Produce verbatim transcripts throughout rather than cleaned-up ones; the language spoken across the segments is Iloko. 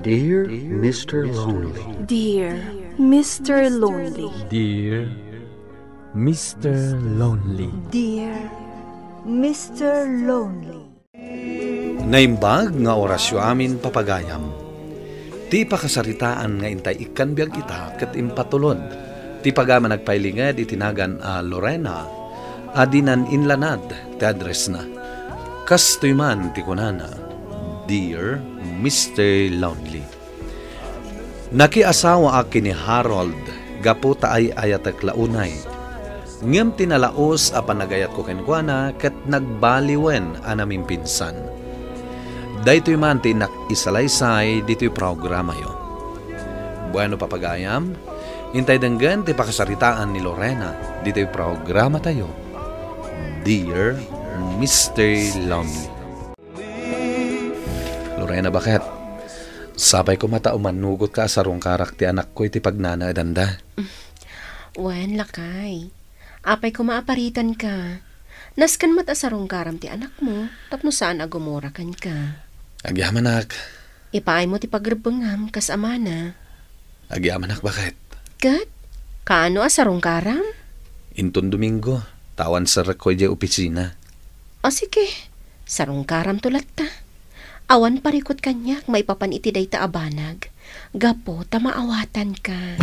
Dear Mister Lonely. Dear Mister Lonely. Dear Mister Lonely. Dear Mister Lonely. Naimbag nga orasyo amin, papagayam. Ti pakasaritaan nga intay ikkan biag ita ket impatulod ti pagayam a nagpailinged iti nagan a Lorena a dinan inlanad ti addressna. Kastoy man ti kunana, "Dear Mister Lonely." Nakiasawaak ken ni Harold gapu ta ay-ayatek la unay. Ngem ti nalaus a panagayatko kenkuana ket nagbaliwen a namimpinsan. Daytoy man ti innak isalaysay ditoy programayo. Bueno, papagayam, intay denggen ti pakasaritaan ni Lorena ditoy programatayo, Dear Mister Lonely. Lorena, baket? Sapay koma ta umanugot ka a sarungkarak ti anakko iti pagnanaedanda. Wen, lakay. Apay koma a paritan ka. Nasken met a sarungkaram ti anakmo tapno saan a gumura kenka. Agyamanak. Ipaaymo ti pagrebbengam kas amana. Agyamanak, baket? Ket, kaano a sarungkaram? Inton Domingo, ta awan serrekko idiay opisina. O sige, sarungkaramto latta. Awan parikut kaniak maipapan iti dayta a banag, gapu ta maawatanka.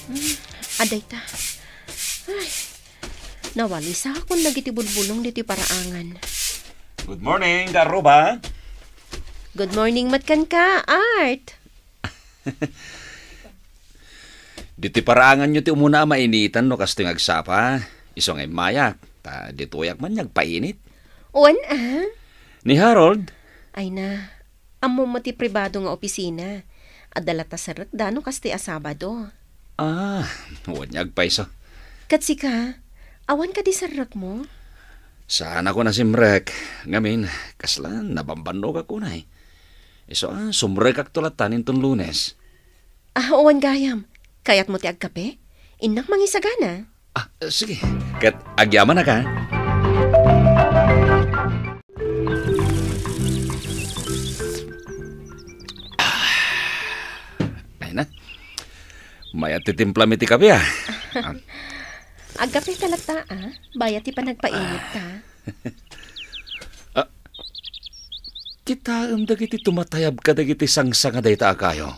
Hmm, adayta. Ay, nawalisakon dagiti bulbulong ditoy paraangan. Good morning, Karuba. Good morning met kenka, Art. Ditoy paraanganyo ti umuna a mainitan no kastoy nga agsapa. Isu nga immayak, ta ditoyak man nga agpainit. Wen a? Ni Harold? Ay na, ammom met ti pribado nga opisina. Adda latta serrekda no kastoy a Sabado. Ah, wen nga agpayso. Ket sika, awan kadi serrekmo? Saanakon a simrek, ngamin, kasla nabambannogak unay. Isu a, sumrekakto latta inton Lunes. Ah, wen gayam. Kayatmo ti agkape? Innak mangisagana. Ah, sige. Ket agyamanak a. Ah, ay na. Mayat ti timplam iti kape, ah. Ah. Agkapeka latta, ah. Bayat ti panagpainit ta. Ah, kitaem dagiti tumatayab kadagiti sangsanga dayta a kayo.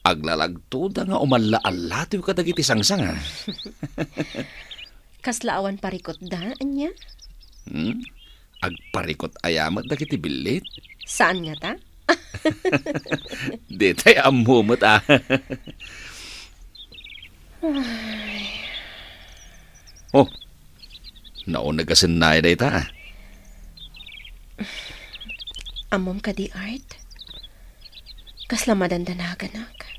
Aglalagtoda nga umalla-allatiw kadagiti sangsanga. Kasla awan parikutda, ania? Hmm? Agparikut aya met dagiti billit? Saan ngata? Ditay ammo met, ah. Ay. Oh, nauneg a sennay dayta, ah. Ammom kadi, Art? Kasla madandanaganak.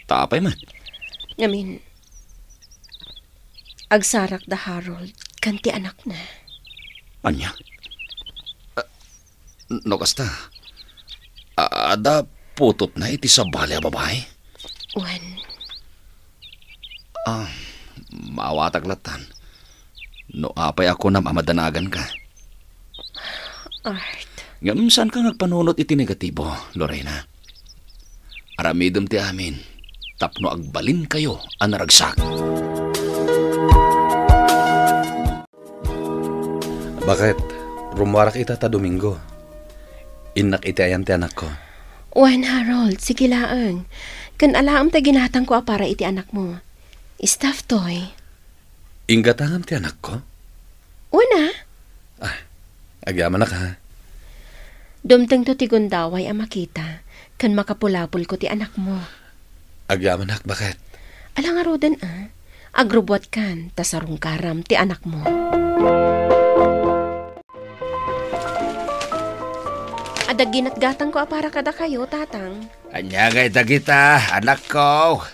Ta apay met? Ngamin, agsarak da Harold ken ti anakna. Ania? Ah, no kasta, a-, adda putotna iti sabali a babai? Wen. Ah, maawatak lattan. No apay a kunam a madanaganka. Art. Ngem saanka nga agpanunot iti negatibo, Lorena. Aramidem ti amin tapno agbalinkayo a naragsak. Baket, rummuarak ita ta Domingo. Innak iti ayan ti anakko. Wen, Harold, sige laeng. Ken alaem ti ginatangko a para iti anakmo. Stuffed toy. Inggatangam ti anakko? Wen a. Ah, agyamanak, ha? Dumtengto ti gundaway a makita, ken makapulapolko ti anakmo. Agyamanak, baket? Ala ngaruden a, agrubbuatkan, ta sarungkaram ti anakmo. Adda ginatgatangko a para kadakayo, Tatang. Ania ngay dagita, anakko?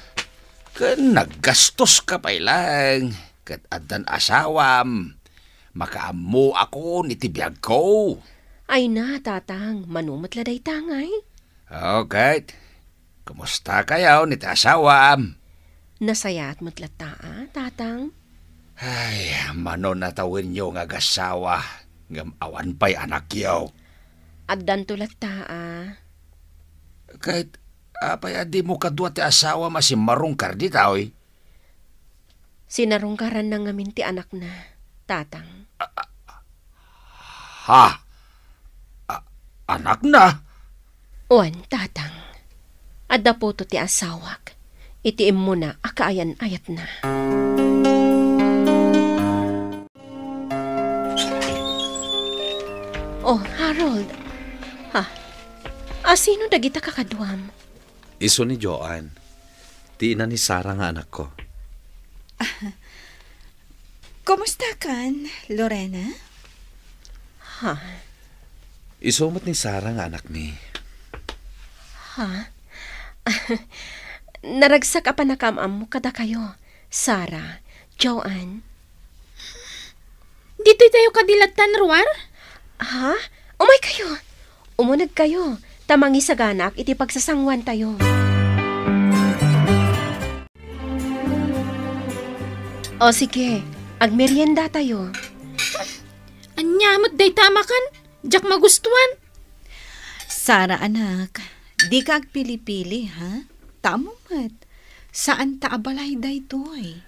Ken naggastoska pay laeng, ket addan asawam. Makaammoakon iti biagko. Ay na, Tatang, mano met la dayta ngay? Okay. Kumusta kayo ni ti asawam? Nasayaat met latta, a, Tatang? Ay, mano natawenyo nga agasawa, ngem awan pay anakyo. Addanto latta, a. Ket apay a dimo kadua ti asawam a simmarungkar ditoy? Sinarungkaranna ngamin ti anakna, Tatang. Ha? A-, anakna? Wen, Tatang. Adda puto ti asawak iti immuna a kaayan-ayatna. Oh, Harold. Ha? Asino dagita kakaduam? Isu ni Joan, ti ina ni Sara nga anakko. Kumustakan, Lorena? Ha? Isu met ni Sara nga anakmi. Ha? Naragsak a pannakaam-ammo kadakayo, Sara, Joan. Ditoy tayo kadi lattan, Ruar? Ha? Umay kayo. Umuneg kayo, ta mangisaganaak iti pagsasanguan tayo. O sige, agmerienda tayo. Ania met dayta a makan? Diak magustuan. Sara, anak, dika agpili-pili, ha? Ta ammom met, saanta a balay daytoy.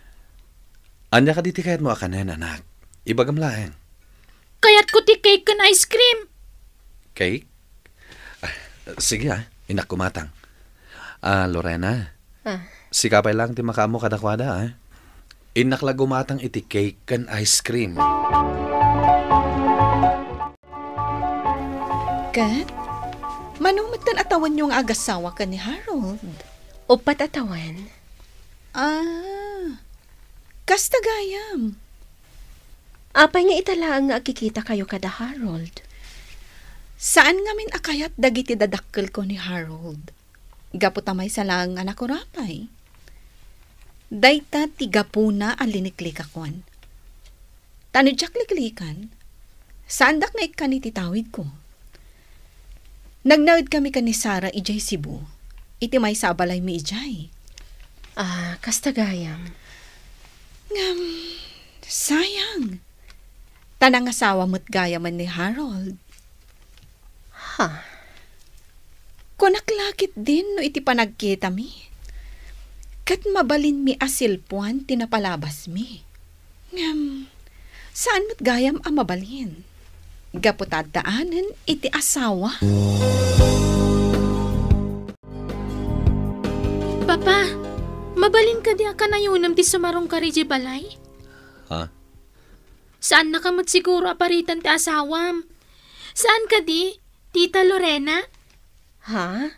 Ania kadi ti kayatmo a kanen, anak? Ibagam laeng. Kayatko ti cake ken ice cream. Cake? Ah, sige, ah. Innak gumatang. Ah, Lorena. Ah. Sika pay laeng ti makaammo kadakuada, ah. Innak la gumatang iti cake ken ice cream. Ket, mano metten a tawenyo nga agasawa ken ni Harold? Uppat a tawen. Ah, kasta gayam. Apay nga ita laeng nga agkikitakayo kada Harold? Saan ngamin a kayat dagiti dadakkelko ni Harold. Gapu ta maysa laeng a nakurapay. Dayta ti gapuna a liniklikakon. Ta no diak liklikan, saandak nga ikkan iti tawidko. Nagnaedkami ken ni Sara idiay Cebu, iti maysa a balaymi idiay. Ah, kasta gayam. Ngem, sayang. Ta nangasawa met gayamen ni Harold. Ha? Kunak la ketdin no iti panagkitami, ket mabalinmi a silpuan ti napalabasmi. Ngem, saan met gayam a mabalin. Gapu ta addaanen iti asawa. Papa, mabalin kadi a kanayonem ti sumarungkar idiay balay? Ha? Saannaka met siguro a paritan ti asawam. Saan kadi, Tita Lorena? Ha?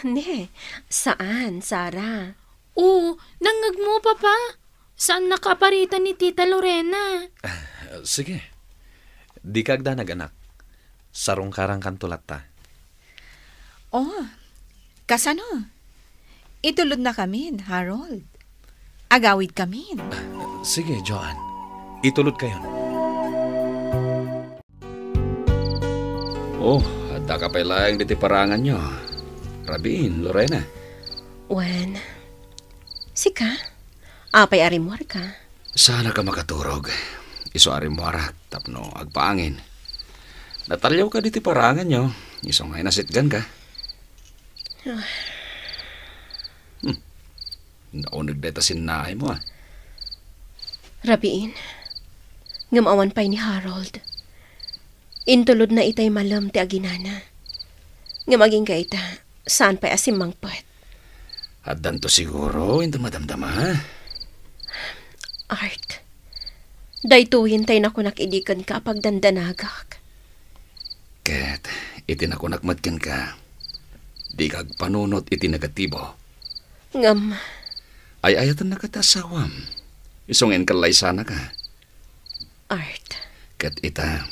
Ne, saan, Sara. Oo, nangngegmo, Papa. Saannaka a paritan ni Tita Lorena. Ah, sige. Dika agdanag, anak. Sarungkarankanto latta. Oh, kasano? Itulodnakamin, Harold. Agawidkamin. Ah, sige, Joan. Itulodkayon. Oh, addaka pay laeng ditoy paranganyo. Rabiin, Lorena. Wen, sika? Apay a rimmuarka? Saanka makaturog. Isu a rimmuarak tapno agpaangin. Nataliawka ditoy paranganyo. Isu nga inasitganka. Ah. Hmm. Nauneg dayta sinnaaymo, ah. Rabiin. Ngem awan pay ni Harold. Intulodna itay malem ti aginana. Ngem agingga ita, saan pay a simmangpet. Addanto siguro inton madamdama. Art, daytoyen tay nakunak idi kenka a pagdandanagak. Ket iti nakunak met kenka, dika agpanunot iti negatibo. Ngem, ay-ayatennaka ti asawam. Isu nga inkallaysanaka. Art. Ket ita,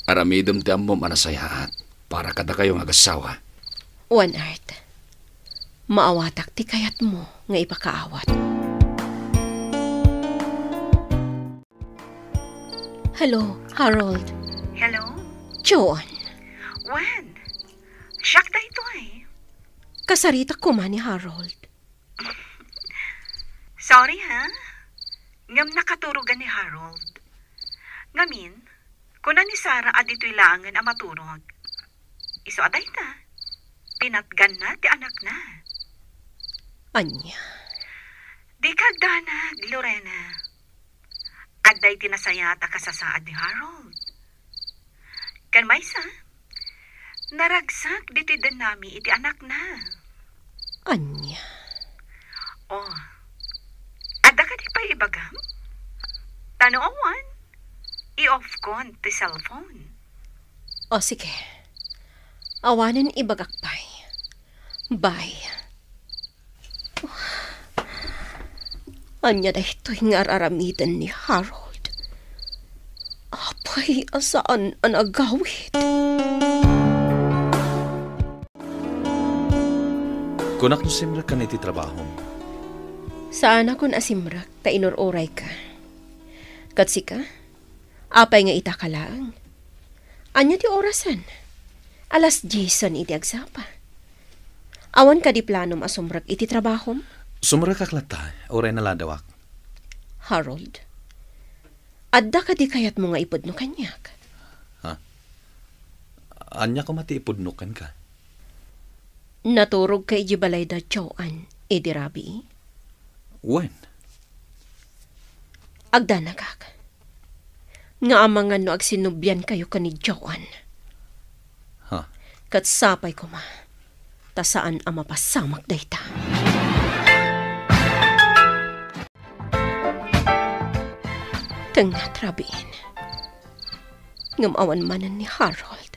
aramidem ti ammom a nasayaat para kadakayo nga agassawa. Wen, Art. Maawatak ti kayatmo nga ipakaawat. Hello, Harold. Hello? Joan. Wen, siak daytoy. Kasaritak koma ni Harold. Sorry, ha? Ngem nakaturogan ni Harold. Ngamin, kuna ni Sarah a ditoy laengen a maturog. Isu a dayta, pinatganna ti anakna. Ania? Dika agdanag, Lorena. Adda iti nasayaat a kasasaad ni Harold. Ken maysa, naragsak ditoy dennami iti anakna. Ania? Oh, adda kadi pay ibagam? Ta no awan, i-off kon ti cellphone. O, sige. Awanen ibagak pay. Bye. Ania daytoy nga ar-aramiden ni Harold? Apay a saan a nagawid? Kunak no simrekkan iti trabahom. Saanakon a simrek ta inur-urayka. Ket sika? Apay nga ita ka laeng? Ania ti orasen? Alas diesen iti agsapa. Awan kadi planom a sumrek iti trabahom? Sumrekak latta, uray naladawak. Harold, adda kadi kayatmo nga ipudno kaniak? Ha? Ania koma ti ipudno kenka? Naturogka idiay balay da Joan idi rabii? Wen. Agdanagak nga amangan no agsinnubiankayo ken ni Joan. Ha? Ket sapay koma, ta saan a mapasamak dayta. Tengnga ti rabiin. Ngem awan manen ni Harold.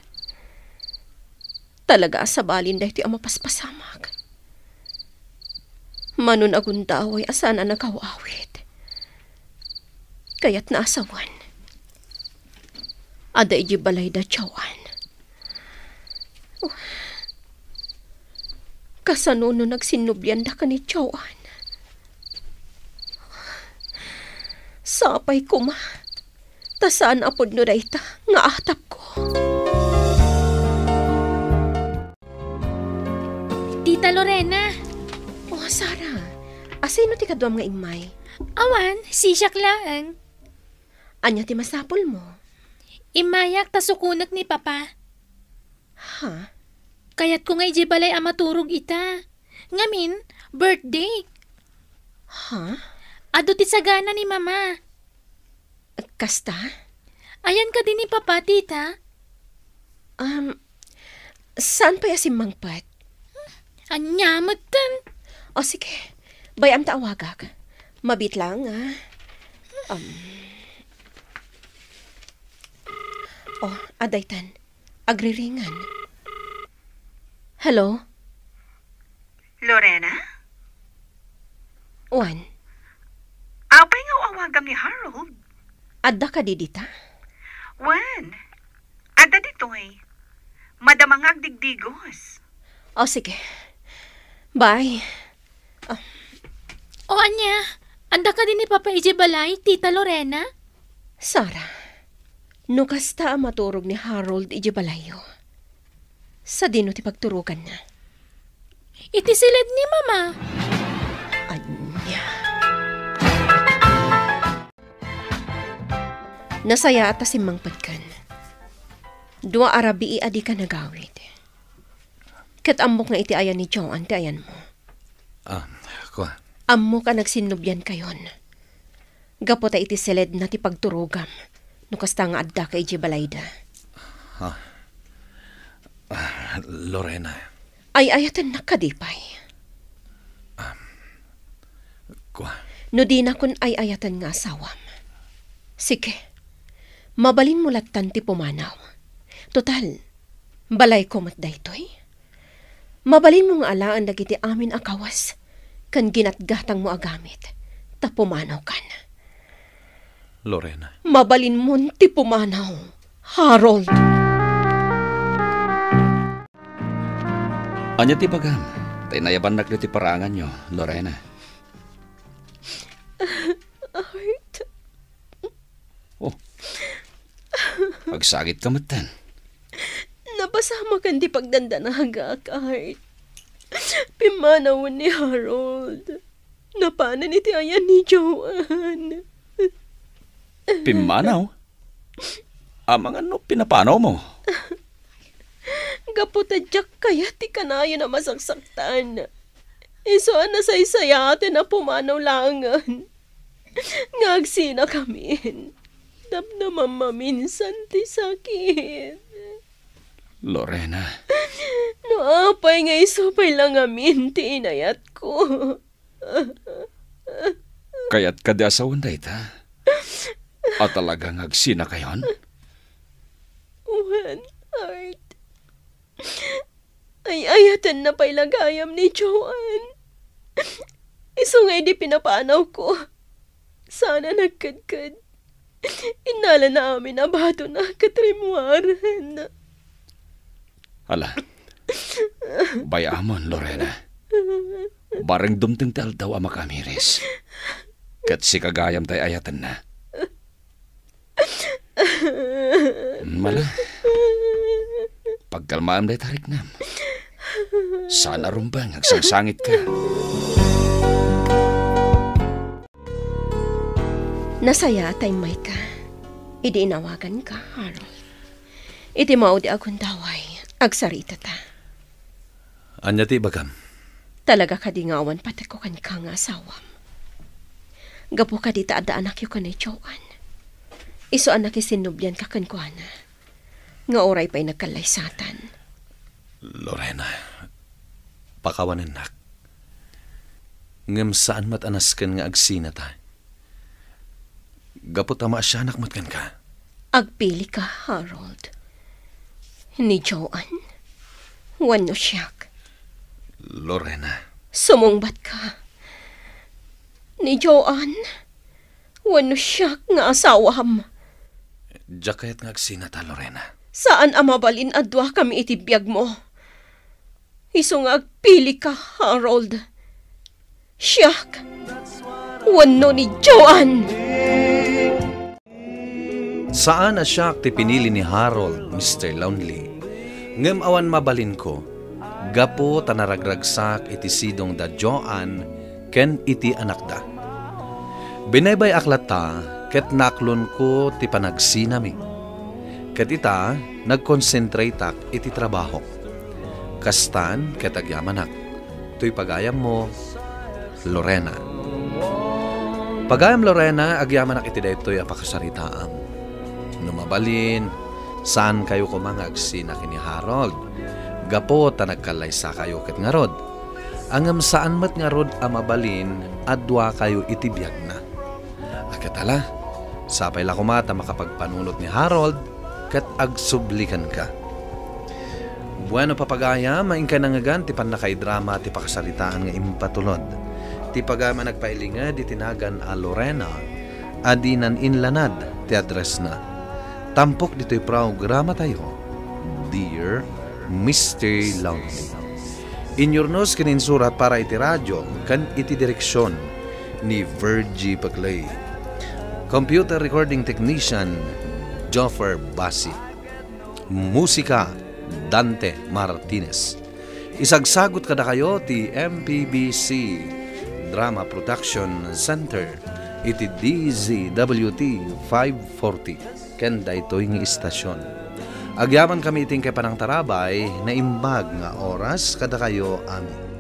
Talaga a sabalin daytoy a mapaspasamak. Mano nagundaway a saan a nagaw-awid. Kayatna a sawen. Adda idiay balay da Joan. Kasano no nagsinnubianda ken ni Joan? Sapay koma, ta saan a pudno dayta nga atapko. Tita Lorena! Oh, Sarah, asino ti kaduam nga immay? Awan, sisiak laeng. Ania ti masapulmo? Immayak ta sukonek ni Papa. Ha? Kayatko nga idiay balay a maturog ita. Ngamin, birthday. Ha? Adu ti sagana ni Mama. Kasta? Ayan kadi ni Papa, Tita? Um, saan pay a simmangpet? Ania metten? O, sige. Bay-am ta awagak. Mabiit laeng, ah. Um. Oh, adaytan. Agriringan. Hello? Lorena? Wen. Apay nga awagam ni Harold? Adda kadi dita? Wen. Adda ditoy. Madama nga agdigdigos. O, sige. Bye. Ah. O, ania? Adda kadi ni Papa idiay balay, Tita Lorena? Sarah, no kasta a maturog ni Harold idiay balayyo, sadino ti pagturoganna? Iti siled ni Mama. Ania? Nasayaat ta simmangpetkan. Dua a rabii a dika nagawid. Ket ammok nga iti ayan ni Joan ti ayanmo. Ah, kua. Ammok a nagsinnubiankayon. Gapu ta iti siledna ti pagturogam, no kasta nga addaka idiay balayda. Ha? Ah, Lorena. Ay-ayatennak kadi pay? Ah, kua. No dinakon ay-ayaten nga asawam. Sige. Mabalinmo lattan ti pumanaw. Total, balayko met daytoy. Mabalinmo nga alaen dagiti amin a kawes ken ginatgatangmo a gamit, ta pumanawkan. Lorena. Mabalinmon ti pumanaw, Harold. Ania ti bagam? Ta inayabannak ditoy paranganyo, Lorena. Art. Oh. Agsagit ka metten. Napasamakan ti pagdandanagak, Art. Pimmanawen ni Harold. Napanen iti ayan ni Joan. Pimmanaw? Amangan no pinapanawmo? Gapu ta diak kayat ti kanayon a masaksaktan. Isu a nasaysayaten a pumanaw laengen nga agsinakamin. Damdamam maminsan ti sakit. Lorena. No apay nga isu pay la ngamin ti inayatko. Kayat kadi a sawen dayta? A talaga nga agsinakayon? Wen, Art. Ay-ayatenna pay la gayam ni Joan. Isu nga idi pinapanawko, saan a nagkedked. Innalana amin a batona ket rimmuaren. Ala, bay-amon, Lorena. Bareng dumteng ti aldaw a makaamiris. Ket sika gayam ti ay-ayatenna. Mala, pagkalmaem dayta riknam. Saan a rumbeng, agsangsangitka. Nasayaat ta immayka idi inawaganka, Harold. Iti maudi a gundaway, agsaritata. Ania ti ibagam? Talaga kadi nga awan patekko kenka nga asawam? Gapu kadi ta adda anakyo ken ni Joan. Isu a nakisinnublianka kenkuana nga uray pay nagkallaysatan. Lorena, pakawanennak. Ngem saan met a nasken nga agsinata. Gapu ta maasianak met kenka. Agpilika, Harold. Ni Joan wenno siak? Lorena. Sumungbatka. Ni Joan wenno siak nga asawam? Diak kayat nga agsinata, Lorena. Saan a mabalin a duakami iti biagmo. Isu nga agpilika, Harold. Siak wenno ni Joan? Saan a siak ti pinili ni Harold, Mister Lonely. Ngem awan mabalinko, gapu ta naragragsak iti sidong da Joan ken iti anakda. Binaybay-ak latta ket naaklonko ti panagsinami. Ket ita, nagkonsentratak iti trabahok. Kastan ket agyamanak. Toy pagayammo, Lorena. Pagayam Lorena, agyamanak iti daytoy a pakasaritaam. No mabalin, saankayo koma nga agsina ken ni Harold. Gapu ta nagkallaysakayo ket ngarud. Ngem saan met ngarud a mabalin a duakayo iti biagna. A ket ala, sapay la koma ta makapagpanunot ni Harold ket agsubli kenka. Bueno, papagayam, inkay nangngegan ti pannakaidrama ti pakasaritaan nga impatulod. Ti pagayam a nagpailinged iti nagan a Lorena a dinan inlanad ti addressna. Tampok ditoy programatayo, Dear Mister Lonely. Inyurnos ken insurat para iti radio ken iti direksion ni Virgie Paclay. Computer recording technician, Joffer Basi. Musika, Dante Martinez. Isagsagut kadakayo ti M P B C Drama Production Center iti D Z W T five forty ken daytoy nga istasion. Agyamankami iti inkay panangtarabay, naimbag nga oras kadakayo amin.